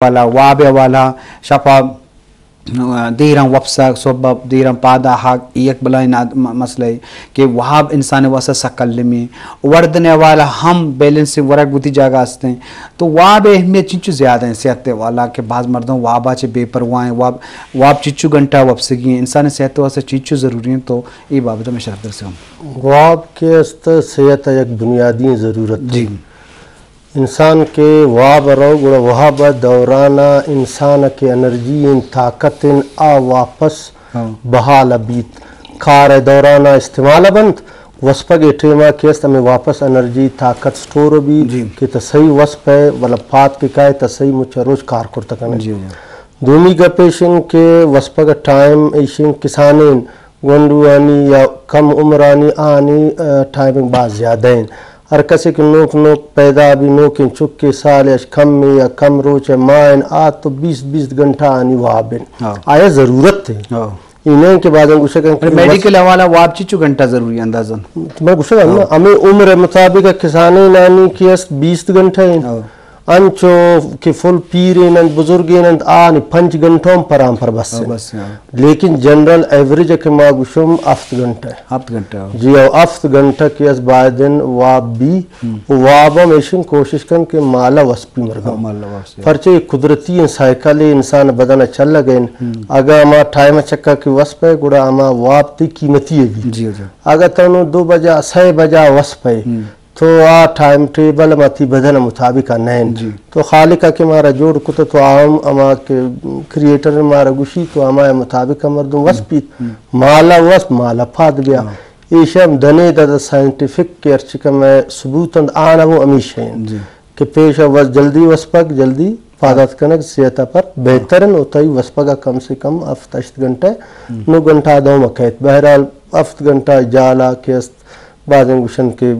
والا، واب ءِ حوالہ، شپا دیراں وپسگ، صبح دیراں پاد آہگ، اے یک بلاہیں ناد-، م-، مسئلہ اے کہ واب انسان ءِ واسطہ سک المی۔ وردن ءِ حوالہ ہم بیلنسنگ ورگ وتی جاگہ است ایں۔ تو واب ءِ اہمیت چنچو زیادہ ایں صحت ءِ حوالہ کہ بعض مردم واب ءَ چہ بے پرواہ ایں، واب، واب چنچو گھنٹہ وپسگی ایں، انسان ءِ صحت ءِ واسطہ چنچو ضروری ایں، تو اے بابت ءَ مئے شرف درس کن۔ واب کہ است صحت ءِ یک بنیادی ضرورت ایں۔ جی۔ انسان کہ واب ءَ رو، گڑا واب ءِ دوران ءَ انسان ءَ کہ انرجی ایں، طاقت ایں، آ واپس ہاں۔ بحال بیت۔ کار ءِ دوران ءَ استعمال بنت، وسپگ ءِ ٹیم ءَ کہ است ہمے واپس انرجی، طاقت سٹور بیت جی۔ کہ تو صحیح وسپ ئے، ولا پاد کہ کائے تو صحیح مچ روچ کار کرت کن ئے۔ جی، جی۔ دومی گپ ایش ایں کہ وسپگ ءِ ٹائم ایش ایں کسانیں گونڈوانی یا کم عمرانی آنی، آ، ٹائمنگ باز زیادہ ایں۔ ہر کسے کہ نوک نوک پیدا بی، نوکیں چکے سالے اش کم یا کم روچ ءِ ماہ ایں، آ تو بیست بیست گھنٹہ آنی واب ایں۔ ہاں۔ آیا ضرورت ایں؟ ہاں۔ اے نہ ایں کہ بعضاں گوشگ ایں کہ میڈیکل حوالہ واب چنچو گھنٹہ ضروری اندازاً؟ تو من گوشگ ایں نا، ہاں۔ ہمے عمر ءِ مطابق کسانیں آنی کہ است بیست گھنٹہ ایں۔ ہاں۔ انچو کہ فل پیر ایں انت، بزرگ ایں انت، آنی پنچ گھنٹہ ہم پرام پر بس ہاں، ایں۔ بس، ہاں۔ لیکن جنرل ایوریج کہ ما گوشم ہفت گھنٹہ۔ ہفت گھنٹہ، ہاں۔ جی، او ہفت گھنٹہ کہ است باید ایں واب بی، ہم۔ و واب ہم ایش ایں کوشش کن کہ مالا وسپی مردم۔ ہاں، مالا وسپی۔ پرچہ اے قدرتی ایں، سائیکل ایں، انسان بدن ءَ چلگ ایں۔ ہم۔ اگاں ہما ٹائم ءَ چکا کہ وسپ ئے، گڑا ہما واب تئی قیمتی ایں بی۔ جی، جی۔ اگاں تو نوں دو بجہ، سئے بجہ وسپ ئے، ہم۔ تو آ ٹائم ٹیبل ہما تئی بدن ءِ مطابق ءَ نہ ایں۔ جی۔ تو خالق ءَ کہ مارا جوڑ کتہ تو آ ہم ہما کہ کریئیٹر مارا گوشی تو ہما مطابق ءَ مردم وسپیت۔ ہم۔ مالا وسپ، مالا پاد بیا۔ ہاں۔ ایش ہم دنے دد سائنٹیفک کہ ہرچی کہ مئے ثبوت ایں، آ نہ وہ ہمیش ایں۔ جی۔ کہ پیش ءَ وس جلدی وسپگ، جلدی پاد اتک کنگ صحت ءَ پر بہتر ایں۔ و تئی وسپگ ءَ کم سے کم ہفت ہشت گھنٹہ، ہم۔ نو گھنٹہ ءَ دوم کئیت۔ بہرحال ہفت گھنٹہ جالا کہ است، بازیں گوشن کہ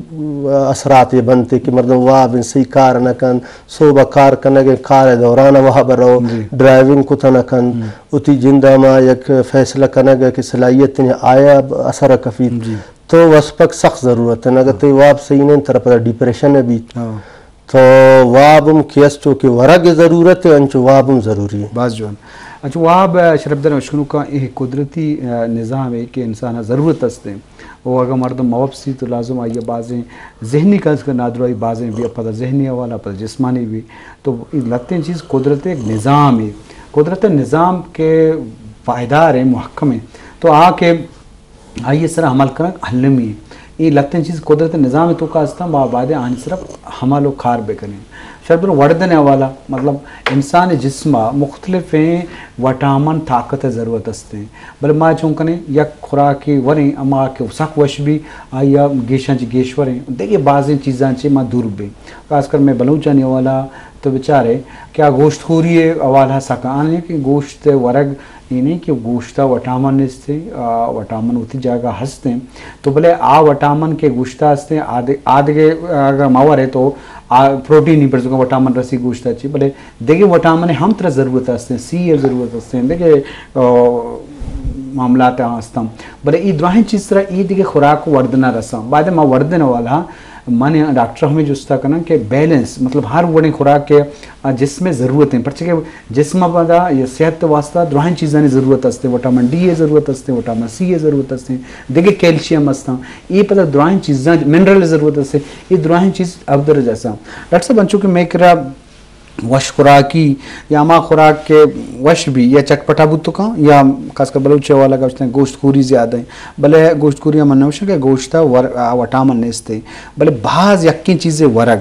اثرات اے بنت کہ مردم واب ایں، صحیح کار نہ کنت، صبح کار کنگ ایں، کار ءِ دوران ءَ واب ءَ رو، جی۔ ڈرائیونگ کت نہ کنت، ہم۔ وتی جند ءَ ہما یک فیصلہ کنگ ءِ کہ صلاحیت ایں، آیا اثر کفیت۔ جی۔ تو وسپگ سخت ضرورت ایں۔ اگاں تئی واب صحیح نہ ایں، ترا پدا ڈپریشن بیت۔ ہاں۔ تو واب ہم کہ است چو کہ ورگ ضرورت ایں، انچو واب ہم ضروری ایں۔ باز جوان۔ انچو واب، آ، شرپداریں اشکنوکاں، اے قدرتی، آ، نظام ایں کہ انسان ءَ ضرورت است ایں۔ و اگاں مردم مہ وپسی تو لازم آئی ءَ بازیں ذہنی کس کہ نادراہی بازیں بی، پدا ذہنی حوالہ، پدا جسمانی بی۔ تو اے لہتیں چیز قدرت ءِ یک نظام ایں۔ قدرت ءِ نظام کہ پائیدار ایں، محکم ایں۔ تو آ کہ آئی ءِ سرا عمل کنگ المی ایں۔ اے لہتیں چیز قدرت ءِ نظام ءِ توکا استاں، ما باید ایں آنی سرا عمل و کار بکنیں۔ شرپدار، وردن ءِ حوالہ، مطلب، انسان ءِ جسم ءَ مختلفیں وٹامن، طاقت ءِ ضرورت است ایں۔ بلے ما چون کنیں، یک خوراکے وریں، ہما کہ سک وش بی، آئی ءَ گیشاں چہ گیشور ایں۔ دگہ بازیں چیزاں چہ ما دور بیں۔ خاص کر مئے بلوچانی حوالہ تو بچارے کہ آ گوشت خوری ءِ حوالہ سک آں، آنی کہ گوشت ءِ ورگ اے نہ ایں کہ گوشت ءَ وٹامن نیست ایں، آ، وٹامن وتی جاگہ ہست ایں۔ تو بلے آ وٹامن کہ گوشت ءَ ہست ایں، آ دے-، آ دگہ اگاں مہ ورے تو آ پروٹین ہی پر وٹامن رسی گوشت ءَ چہ، بلے دگہ وٹامن ہم ترا ضرورت ہست ایں، سی ءِ ضرورت ہست ایں، دگہ، آ، معاملات ہستاں۔ بلے اے دراہیں چیز ترا اے دگہ خوراک و وردن ءَ رساں۔ باید ما وردن ءِ حوالہ من ڈاکٹر ہمے جست ءَ کناں کہ بیلنس، مطلب ہر وڑیں خوراک کہ آ جسم ءِ ضرورت ایں، پرچہ کہ جسم ءَ پدا یا صحت ءِ واسطہ دراہیں چیزانی ضرورت است ایں، وٹامن ڈی ءِ ضرورت است ایں، وٹامن سی ءِ ضرورت است ایں، دگہ کیلشیم استاں، اے پدا دراہیں چیزاں، منرل ءِ ضرورت است ایں، اے دراہیں چیز ابدرج استاں۔ ڈاکٹر صاحب، انچو کہ مئے کرا وش خوراکی یا ہما خوراک کہ وش بی یا چٹپٹا بوت کن، یا خاص کر بلوچ ءِ حوالہ گوشت ایں گوشت خوری زیادہ ایں، بلے گوشت خوری ءَ من نہ گوشاں کہ گوشت ءَ ور-، آ وٹامن نیست ایں، بلے باز یکیں چیزے ورگ،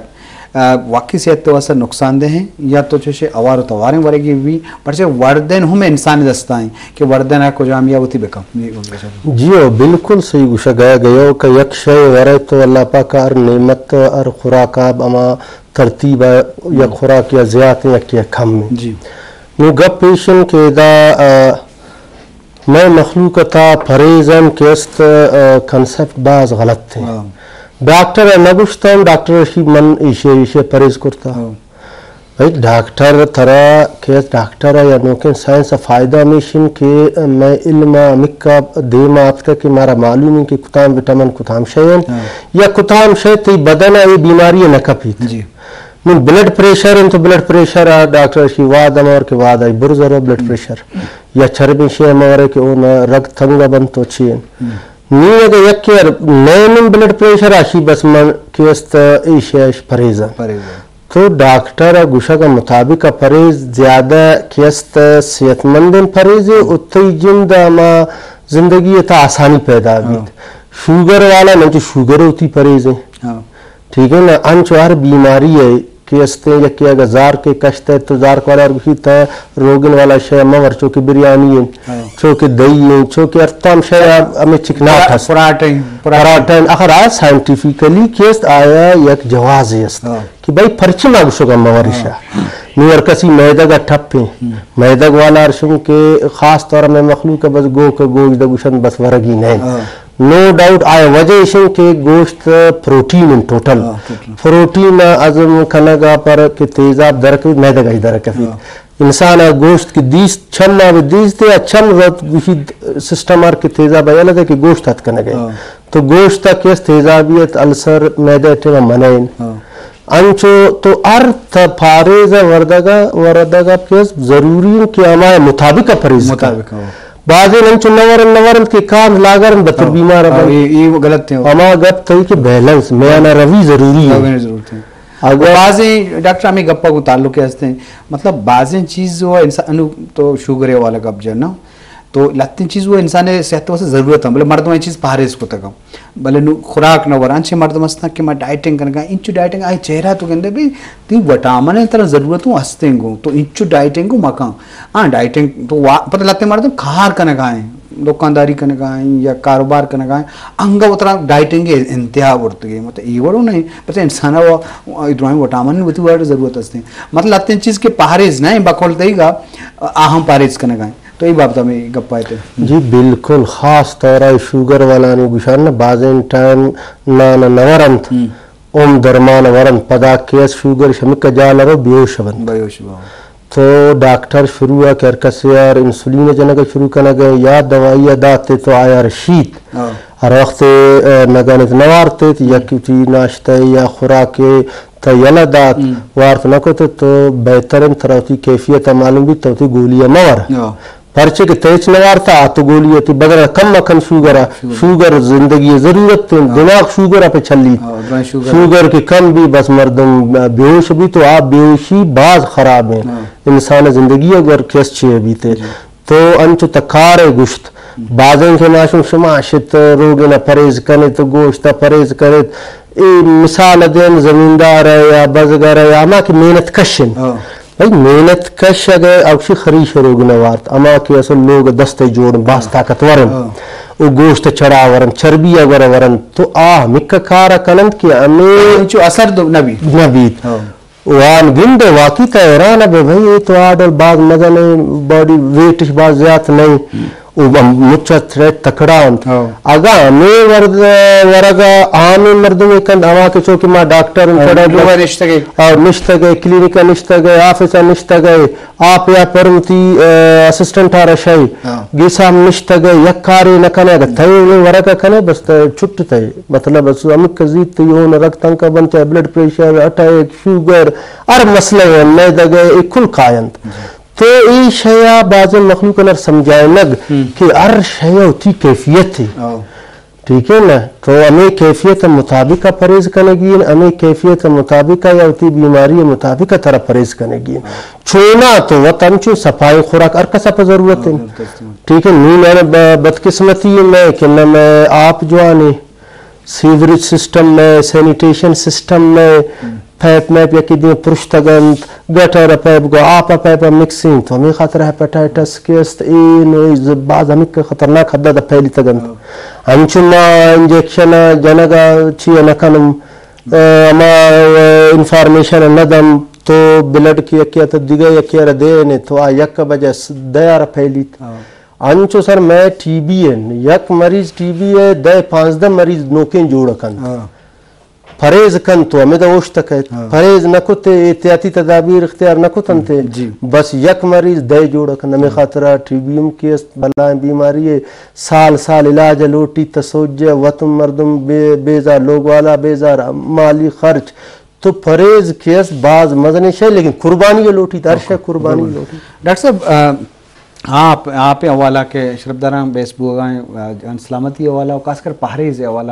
آ، واقعی صحت ءِ واسطہ نقصان دہ ایں، یا تو چوشے اوار و تواریں ورگے بی، پرچہ وردن ہم انسان ءِ دستا ایں کہ وردن ءَ کجام یا وتی بکن۔ جی، ہو، بالکل صحیح گوشگ ءَ گیو کہ یک شے ورے تو اللہ پاک ءَ ہر نعمت، ہر خوراک ءَ ہما ترتیب ءَ یک خوراک یا زیات ایں، یک یا کم ایں۔ جی۔ نوں گپ ایش ایں کہ ادا، آ، مئے مخلوق ءِ تہا پرہیز ہم کہ است، آ، کنسپٹ باز غلط ایں۔ ہاں۔ ڈاکٹر ءَ نہ گوشتہ، ڈاکٹر ءَ گوشی من ایشی ءَ، ایشی ءَ پرہیز کرتہ۔ ہاں۔ بھئی ڈاکٹر ترا کہ است، ڈاکٹر ءَ یا نوکیں سائنس ءَ فائدہ ہمیش ایں کہ مئے علم ءَ ہمک ءَ دیم ءَ آتکہ کہ مارا معلوم ایں کہ کتام وٹامن کتام شے ایں، ہاں۔ یا کتام شے تئی بدن ءَ اے بیماری ءَ نہ کپیت۔ جی۔ نوں بلڈ پریشر انت، تو بلڈ پریشر ءَ ڈاکٹر اشی واد مور کہ واد ءَ برز رو بلڈ پریشر، یا چربیں شے مورے کہ اون رگ تنگ بنت تو چی انت. نوں اگہ یکے ار نئے نوں بلڈ پریشر اشی بس من کہ است ایش ایش پریز انت. تو ڈاکٹر ءِ گوشگ ءِ مطابق ءَ پریز زیادہ کہ است صحت مندیں پریزے، و تئی جند ءَ ہما زندگی ءِ تہ آسانی پیدا بیت. شوگر والا نوں چو شوگر وتی پریزیں. ٹھیک ہے نا؟ انچو ہر بیماری ہے کہ استیں، یکے اگہ زارکے کشت ہے تو زارک والا گوشی تہ روگن والا شے مور، چو کہ بریانی ہے، چو کہ دہی ہے، چو کہ ہر تام شے ہمیں چکناٹ ہست. پراٹین، پراٹین. پراٹین، آخر آ سائنٹیفکلی کہ است آیا یک جوازے است. کہ بھئی پرچہ ما گوشگ ءَ مور ایشا. نوں ہر کسی میدگ ءَ ٹپ ایں. میدگ والا ارشم کہ خاص طور ءَ مئے مخلوق ءَ بس گوک ءَ گوشت ءَ گوشن بس ورگی نہ انت. نو ڈاؤٹ آیا وجہ ایش انت کہ گوشت پروٹین انت ٹوٹل. پروٹین ءَ ہضم کنگ ءَ پر کہ تیزاب در کپیت، میدگ ءَ در کپیت. انسان ءَ گوشت کہ دیست، چم ءَ بہ دیست یا چم زرت گوشی سسٹم ءَ کہ تیزاب یلہ دے کہ گوشت اتک کنگ ءَ. تو گوشت ءَ کہ است تیزابیت، السر، میدہ ءِ ٹیم ءَ منع انت. انچو تو ہر تہ پاریز ءَ وردگ ءَ، وردگ ءَ کہ است ضروری انت کہ ہما مطابق ءَ پریز کن. بازیں انچو نہ ورن، نہ ورن کہ کاند لاگر انت بتر بیمار بنت. ہما گپ تئی کہ بیلنس میان ءَ روی ضروری انت. اگر بازیں ڈاکٹر ہمیں گپ ءَ گوں تعلق ہستیں، مطلب بازیں چیز و انسان، انو تو شوگر ءِ والا گپ جن نا، تو لہتیں چیز و انسان ءِ صحت ءِ واسطہ ضرورت انت، بلے مردم اے چیز پاریز کتگ انت. بلے نوں خوراک نہ وران چہ مردم ہستاں کہ ما ڈائٹنگ کنگا، انچو ڈائٹنگ آئی چہرہ تو گندے بھی تئی وٹامن ءِ ترا ضرورت ہوں ہستیں گوں، تو انچو ڈائٹنگ گوں مکان. ہاں، ڈائٹنگ تو وا-، پتہ لہتیں مردم کار کنگا ہیں، دکانداری کنگا ہیں یا کاروبار کنگا ہیں، انگا وترا ڈائٹنگ انتہا ورتگے، مطلب اے وڑو نہیں، پتہ انسان ءَ و-، درائیں وٹامن وتی وڑ ضرورت ہستیں. مطلب لہتیں چیز کہ پاریز نہ ہیں، بقول تئی گا آ ہم پاریز کنگا ہیں. تو اے بابت ءَ ہمے گپ ءَ ات. جی بالکل، خاص طور ءَ شوگر والانی گوشان نہ بازیں ٹائم نان نہ ورنت، ہم درمان ورنت، پدا کہ است شوگر شمک جال رو بیہوش بنت. تو ڈاکٹر شروع ءَ کہ ہر کسے یار انسولین جنگ شروع کنگ ءَ یا دوائی ءَ دات تو آیا رشیت. ہر وقت نگانت نوارت، یک وتی ناشتہ یا خوراک تہ یلہ دات، وارت نہ کت تو بہتر انت، ترا وتی کیفیت ءَ معلوم بیت، تو وتی گولی ءَ مہ ور. پرچے کہ تیچ نہ وارتا، آ تو گولی ءَ تئی بدن ءَ کم مکن شوگر ءَ. شوگر زندگی ءِ ضرورت انت، دماغ شوگر ءَ پہ چلیت. شوگر کہ کم بی بس مردم بیہوش بیت و آ بیہوشی باز خراب انت. انسان ءِ زندگی ءَ گر کس چے بیت. تو انچو تہ کار ءَ گوشت، بازیں کہ ماشوم شما شت روگن ءَ پریز کنت، گوشت ءَ پریز کنت. اے مثال دیم زمیندار ءَ یا بزگر ءَ یا ہما کہ محنت کش انت. بھئی محنت کش اگہ اوشی خریش روگن ءَ وارت، ہما کہ اصل لوگ دست ءَ جوڑ انت، باز طاقتور انت. او گوشت چڑا ورن، چربی ءَ ور ورن، تو آ ہمک کار ءَ کننت کہ ہمے انچو اثر نہ بیت. نہ بیت. وان گندے واقعی تہ حیران بے بھئی، اے تو آ ڈول باز مزن باڈی ویٹش باز زیات نہیں. او مچا تھریٹ تکڑا انت. اگاں ہمے ورد ورگا عام مردم کنت، ہما کہ چونکہ ما ڈاکٹر انت، چڑا نشتگے. اور نشتگے، کلینک نشتگے، آفس نشتگے، آپ یا پر وتی اسسٹنٹ آ رشائی. گیسا ہم نشتگے، یک کارے نہ کنے، اگر تئی ورگا کنے بس تہ چھٹ تئی. مطلب ہمک زیت تئی اون رگ تنکا بنت، چاہے بلڈ پریشر، اٹیک، شوگر، ہر مسئلہ ءَ میدگ ءَ اے کل کاینت. تو اے شے ءَ بازیں مخلوق ءَ سمجھائینگ کہ ہر شے ءَ وتی کیفیت ہے. ٹھیک ہے نا؟ تو ہمیں کیفیت مطابق ءَ پرہیز کنگی ہیں، ہمیں کیفیت مطابق ءَ یا وتی بیماری مطابق ءَ ترا پرہیز کنگی ہیں. چونا تو وت ہمچو صفائی خوراک ہر کس ءَ پہ ضرورت ہے. ٹھیک ہے، نی میں ب-، بدقسمتی میں کہ نہ میں آپ جوان ہے. سیوریج سسٹم میں، سینیٹیشن سسٹم میں، پیپ میپ یکی دیم پرشتگ انت، گٹر ءِ پیپ گوں آپ ءِ پیپ ءَ مکس انت، تو ہمے خاطر ہیپاٹائٹس کہ است، اے نوع ز-، باز ہمک خطرناک حد ءَ پھیلیتگ انت. انچو ما انجیکشن ءَ جنگ ءَ چی ءَ نہ کنم، ءَ، ہما، ءَ، انفارمیشن ءَ نہ دم، تو بلڈ کہ یکے ءَ تو دگہ یکے ءَ را دے نے، تو آ یک ءَ بجہ س-، دہ ءَ را پھیلیت. انچو سر مئے ٹی بی انت، یک مریض ٹی بی ءِ دہ پانزدہ مریض نوکیں جوڑ کنت. پرہیز کنت تو ہمدا اوشت کئیت. پرہیز نہ کت، احتیاطی تدابیر اختیار نہ کت انت. بس یک مریض دہ جوڑ کنت. ہمے خاطر ءَ ٹی بی ہم کہ است بلائیں بیماری ہے، سال سال علاج لوٹی، تسوج وت مردم بے-، بیزار، لوگ والا بیزار، مالی خرچ، تو پرہیز کہ است باز مزنیں شے، لیکن قربانی ء لوٹیت، ہر شے قربانی لوٹیت۔ ڈاکٹر صاحب، آ، آپ، آپ ء حوالہ کہ شرپداراں بحث بوگا ایں، آ، جان سلامتی ء حوالہ و خاص کر پہریز ء حوالہ،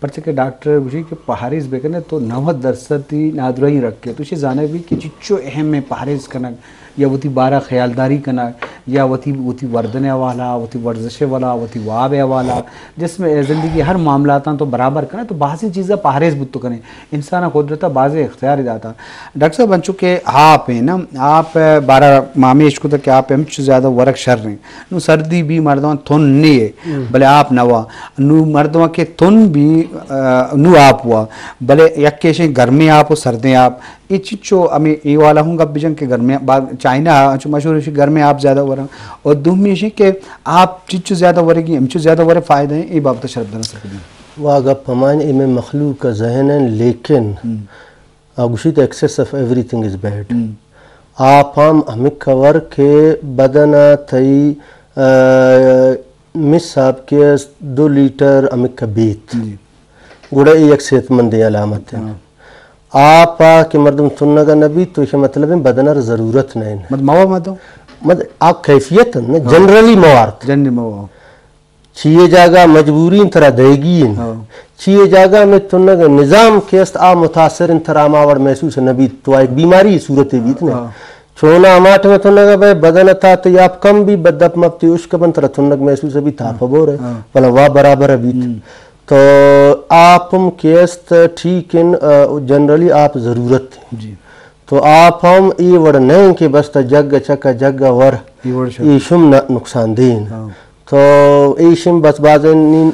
پرچہ کہ ڈاکٹر گوشی کہ پہریز بکنے تو نود درصد تی نادراہی رکھے، تو اشی زانے بھی کہ چچو اہم ہے پہریز کنگ، یا وتی بارہ خیالداری کنگ، یا وتی، وتی وردن ء حوالہ، وتی ورزش ء حوالہ، وتی واب ء حوالہ، جسم ء زندگی ہر معاملاتاں تو برابر کنگ تو بازیں چیزاں پہریز بوت کنیں۔ انسان ء قدرت ء بازیں اختیار داتا۔ ڈاکٹر صاحب، انچو کہ آپ ہیں نا، آپ ء بارہ ما ہمے اشکتہ کہ آپ ہمچو زیادہ ورگ شر ہیں۔ نو سردی بھی مردمان تھن نہیں ہے، بلے آپ نوا۔ نو مردمان کہ تھن بھی، آ، نو آپ ہوا۔ بلے یک ایشیں گرمیں آپ و سردیں آپ۔ اے چچو ہمے اے والا ہوں گپ بجن کہ گرمیں با-، چائنا انچو مشہور ہے، گرمیں آپ زیادہ ورن۔ اور دومی ایشیں کہ آپ چچو زیادہ ورگی، ہمچو زیادہ ورے فائدہ ہیں، اے بابت شرپداراں سرپدی۔ وا گپ ہمان اے میں مخلوق کا ذہن ہے، لیکن آ گوشیت excess of everything is bad۔ آپ ہم ہمک کور کہ بدن ء تئی، آ، مس آپ کہ است دو لیٹر ہمک بیت۔ گڑا اے یک صحت مندیں علامت ہے۔ آپ آ کہ مردم تنگ ء نہ بیت تو ایشی مطلب ہے بدن ء ضرورت نہ انت۔ مت موا مدو۔ مت آ کیفیت انت نا، جنرلی موارت۔ جنرلی موا۔ چیئے جاگہ مجبوری انت ترا دئیگی انت۔ چیئے جاگہ میں تنگ نظام کہ است آ متاثر انت ترا ہما وڑ محسوس نہ بیت تو آ یک بیماری صورت بیت نہ۔ چونا ہما ٹائم تنگ بے بدن تا تے آپ کم بھی بدپ مپتی اشک بن ترا تنگ محسوس بھی تاپ بور ہے۔ پلا وا برابر بیت۔ تو آپ ہم کہ است ٹھیک ان، آ، جنرلی آپ ضرورت ہے۔ تو آپ ہم اے وڑ نہ انت کہ بس تا جگ چکا جگ ور۔ اے شم نہ نقصان دین۔ تو ایشم بس بازیں نین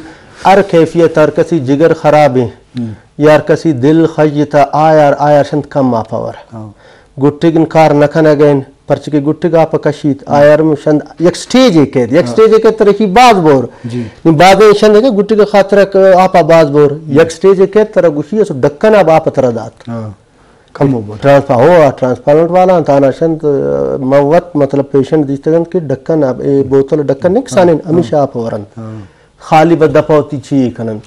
ہر کیفیت ہر کسی جگر خراب ہیں یا ہر کسی دل خیتا آیار، آیار شند کم آپا ور۔ گٹگن کار نہ کنگین، پرچہ کہ گٹگ آپا کشیت، آیار شند یک سٹیج کیت، یک سٹیج کیت ترکی باز بور۔ نی بازیں شند کہ گٹگ خاطر آپا باز بور، یک سٹیج کیت ترا گوشی اس ڈکن آب آپ ترا دات۔ کم و بر۔ ٹرانسپا-، ہو، آ ٹرانسپلانٹ والا انت، آنا شنت، آ، من وت مطلب پیشنٹ دیستگ انت کہ ڈکن اب اے بوتل ڈکن نہیں کسانین، ہمیشہ آپ ورنت۔ خالی بس دپا وتی چی کننت۔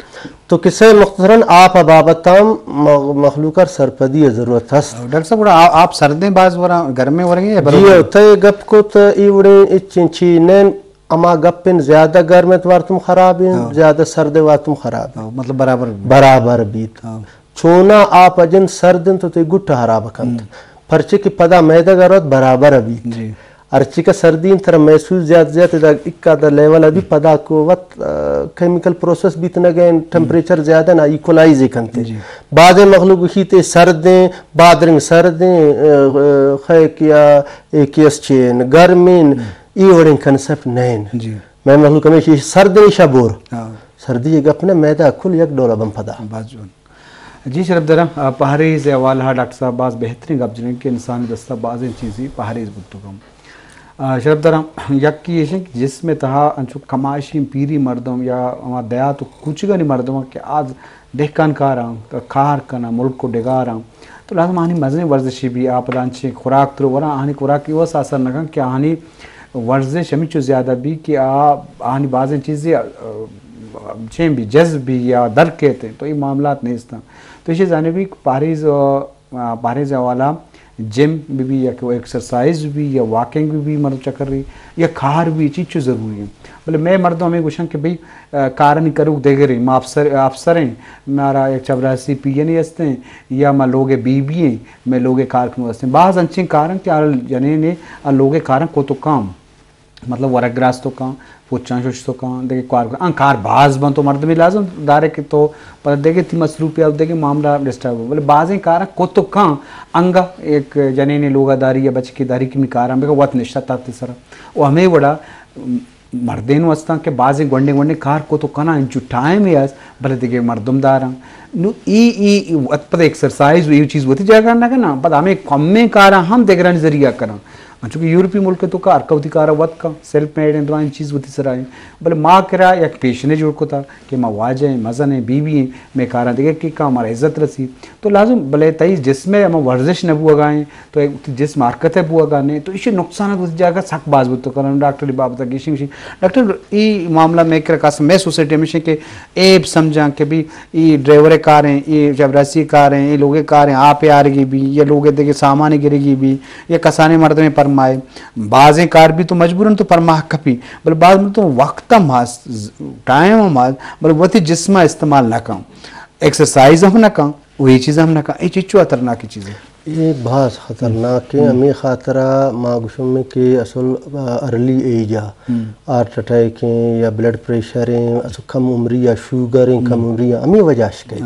تو کسہ مختصراً آپ بابت ہم مغ-، مخلوق ء سرپدی ء ضرورت ہست۔ ڈاکٹر صاحب، گڑا آ-، آپ سردیں باز وراں گرمیں ورگیں یا جی برابر؟ ہو، تئے گپ کت ای وڑیں اچیں چی نین، اما گپن زیادہ گرم ات وارتم خراب ہیں، زیادہ سرد وارتم خراب ہیں۔ مطلب برابر بیت۔ برابر بیت۔ چونا آپ ء جند سرد انت و تئی گٹ ء ہراب کنت۔ پرچے کہ پدا میدگ ء روت برابر ء بیت۔ ہرچی کہ سردی انت ترا محسوس زیات زیات ادا اکا دا لیول ء بیت پدا کو وت، آ، کیمیکل پروسیس بیت نہ گئے، ٹمپریچر زیادہ نہ ایکولائز کنت۔ بازیں مخلوق گوشیت اے سردیں، بادرنگ سردیں، آ، آ، خیک یا اے کیس چین گرمین، ای وڑیں کنسپٹ نین۔ میں مخلوق ہمیشہ سردیں شبور۔ سردی گپ نہ میدہ کل یک ڈولا بم پدا۔ جی شرف درم، آ، پہریز ء حوالہ ء ڈاکٹر صاحب باز بہترین گپ جنگ کہ انسانی دستا بازیں چیزی پہریز بوتگ ہم۔ آ، شرف درم، یکی ایش کہ جسم تہا انچو کماشیں پیری مردم یا ہما دیہات و کوچگانی مردم کہ آ دہکان کاراں، کار کناں، ملک و ڈگاراں، تو لازم آہانی مزنیں ورزشی بی، آ پدا انچیں خوراک ترو وراں، آہانی خوراک ایوس اثر نہ کن کہ آہانی ورزش ہمینچو زیادہ بی کہ آ، آہانی بازیں چیزے، آ، چین بی، جذب بی یا در کیت، تو اے معاملات نیستاں۔ تو ایشی زانبی پہریز، آ، پہریز حوالہ جم بہ بی یا کہ ایکسرسائز بہ بی یا واکنگ بہ بی، مردم چکر ری یا کار بی، چیچو ضروری ہیں۔ بلے مئے مردم ہمیں گوشن کہ بھئی، آ، کارانی کروک دگریں، ما افسر، افسر ہیں، مارا یک چپراسی پی این اے ہستیں یا ما لوگ بی بی ہیں، مئے لوگ کار کنو ہستیں۔ باز انچیں کارن کہ آ جنین آ لوگ کارن کو تو کام۔ مطلب ورگ گراستو کن، پچاں ششتو کن، دگہ کار کن۔ آں کار باز بنت تو مردمے لازم دارے کہ تو پدا دگہ تی مصروفیات دگہ معاملہ ڈسٹرب ہو۔ بلے بازیں کاراں کت و کن، انگہ یک جنینے لوگا داری یا بچکے داری کہ می کاراں بکن وت نشتہ تخت سرا۔ و ہمے وڑا مردین و استاں کہ بازیں گونڈیں گونڈیں کار کت و کناں، انچو ٹائمے است، بلے دگہ مردم داراں۔ نو ای، ای، ای وت پدا ایکسرسائز و ای چیز وتی جاگہ نہ کناں، پدا ہمے کمیں کاراں ہم دگرانی ذریعہ کناں۔ چونکہ یورپی ملک تو کا ہر کا وتی کارا وت کا، سیلف میڈ ہیں، درائیں چیز وتی سرا ہیں۔ بلے ما کرا یک پیشنے جوڑ کتا کہ ما واجہ ہیں، مزن ہیں، بی بی ہیں، میں کاراں دیگہ کی کا ہمارا عزت رسی۔ تو لازم بلے تئی جسم ہے ہم ورزش نہ بوگا ہیں، تو جسم حرکت ہے بوگا نہیں، تو اسی نقصان وتی جاگہ سک باز بوت کنن۔ ڈاکٹر بابت گیشنگ شی۔ ڈاکٹر، ای معاملہ میں کرا خاص میں سوسائٹی ہمیشہ کہ ایب سمجھاں کہ بھی ای ڈرائیور کار ہیں، ای چپراسی کار ہیں، ای لوگ کار ہیں، آپ آرگی بھی یا لوگ دیگہ سامان گرگی بھی یا کسانے مردمے پرمائے۔ بازیں کار بھی تو مجبوراً تو پرماہ کپی، بل باز تو وقت ہم ہست، ٹائم ہم ہست، بل وتی جسم استعمال نہ کن، ایکسرسائز ہم نہ کن، وہی چیز ہم نہ کن۔ اے چیچو خطرناک چیز ہے۔ اے باز خطرناک ہیں۔ ہمیں خاطرہ ما گشم کہ اصل ارلی ایج آ ہارٹ اٹیک ہیں یا بلڈ پریشر ہیں، اصل کم عمری یا شوگر ہیں، کم عمری ہیں، ہمیں وجہ شکے۔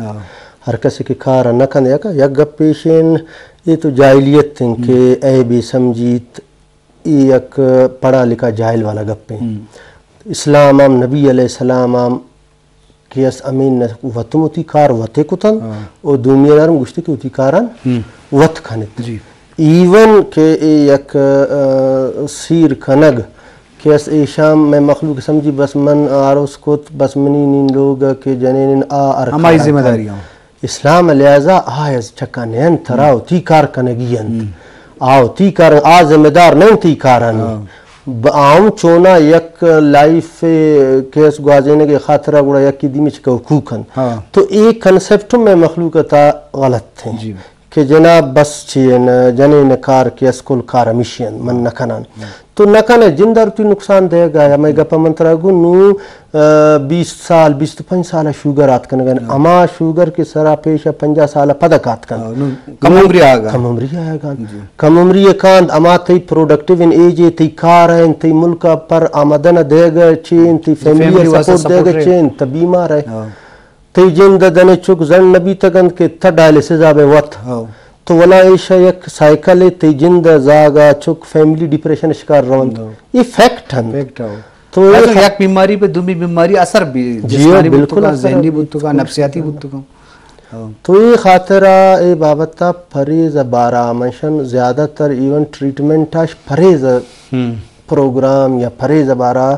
ہر کسی کہ کار نہ کن، یک، یک گپ پیشین، یہ تو جاہلیت ہیں کہ اے بے سمجیت، یہ یک پڑھا لکھا جاہل والا گپ ہیں۔ اسلام ہم، نبی علیہ السلام ہم کہ اس امین نہ وتم وتی کار وتے کتن و دومی نرم گشتے کہ وتی کاران وت کنت۔ ایون کہ اے یک، آ، سیر کنگ کہ اس ایشام میں مخلوق سمجھی بس من آروس کت، بس منی نین لوگ کہ جنین آ ارکان ہمائی ذمہ داری ہوں۔ اسلام لہذا آ از چکا نین ترا وتی کار کنگی انت۔ آ وتی کار، آ ذمہ دار نین تی کارانی۔ ب-، آ ہم چونا یک لائف کیس گوازینگ خاطرہ گڑا یکی دیمی چکا حقوق انت۔ تو اے کنسپٹ میں مخلوق تا غلط ہیں۔ کہ جناب بس چی ہیں، جنین کار کہ اس کل کار ہمیشی ہیں، من نہ کنان۔ تو نہ کنے، جند ء وتی نقصان دئیگ ء، ہمے گپ ء من ترا گوں، نوں، آ، بیست سال، بیست پنچ سال ء شوگر آتکنگ انت۔ ہما شوگر کہ سرا پیش ء پنجاہ سال ء پدک آتکن۔ کم عمری آیگ ء۔ کم عمری آیگ ء۔ کم عمری ء کاند، ہما تئی پروڈکٹیو ان ایج ء، تئی کار ء، تئی ملک ء پر آمدن ء دئیگ ء چے انت، تئی فیملی ء سپورٹ دئیگ ء چے انت، تہ بیمار ء۔ تئی جند ء دنے چک زنڈ نہ بیتگ انت کہ تہ ڈائلسس ء بہ وت۔ تو ولا ایشا یک سائیکل ء، تئی جند ء زاگ ء چک فیملی ڈپریشن ء شکار رونت۔ اے فیکٹ انت۔ تو اے یک بیماری پہ دومی بیماری اثر بھی، جسمانی بوت کن، ذہنی بوت کن، نفسیاتی بوت کن۔ تو اے خاطر ء اے بابت ء پرہیز ء بارہ منشن زیادہ تر ایون ٹریٹمنٹ اش پرہیز ء پروگرام یا پرہیز ء بارہ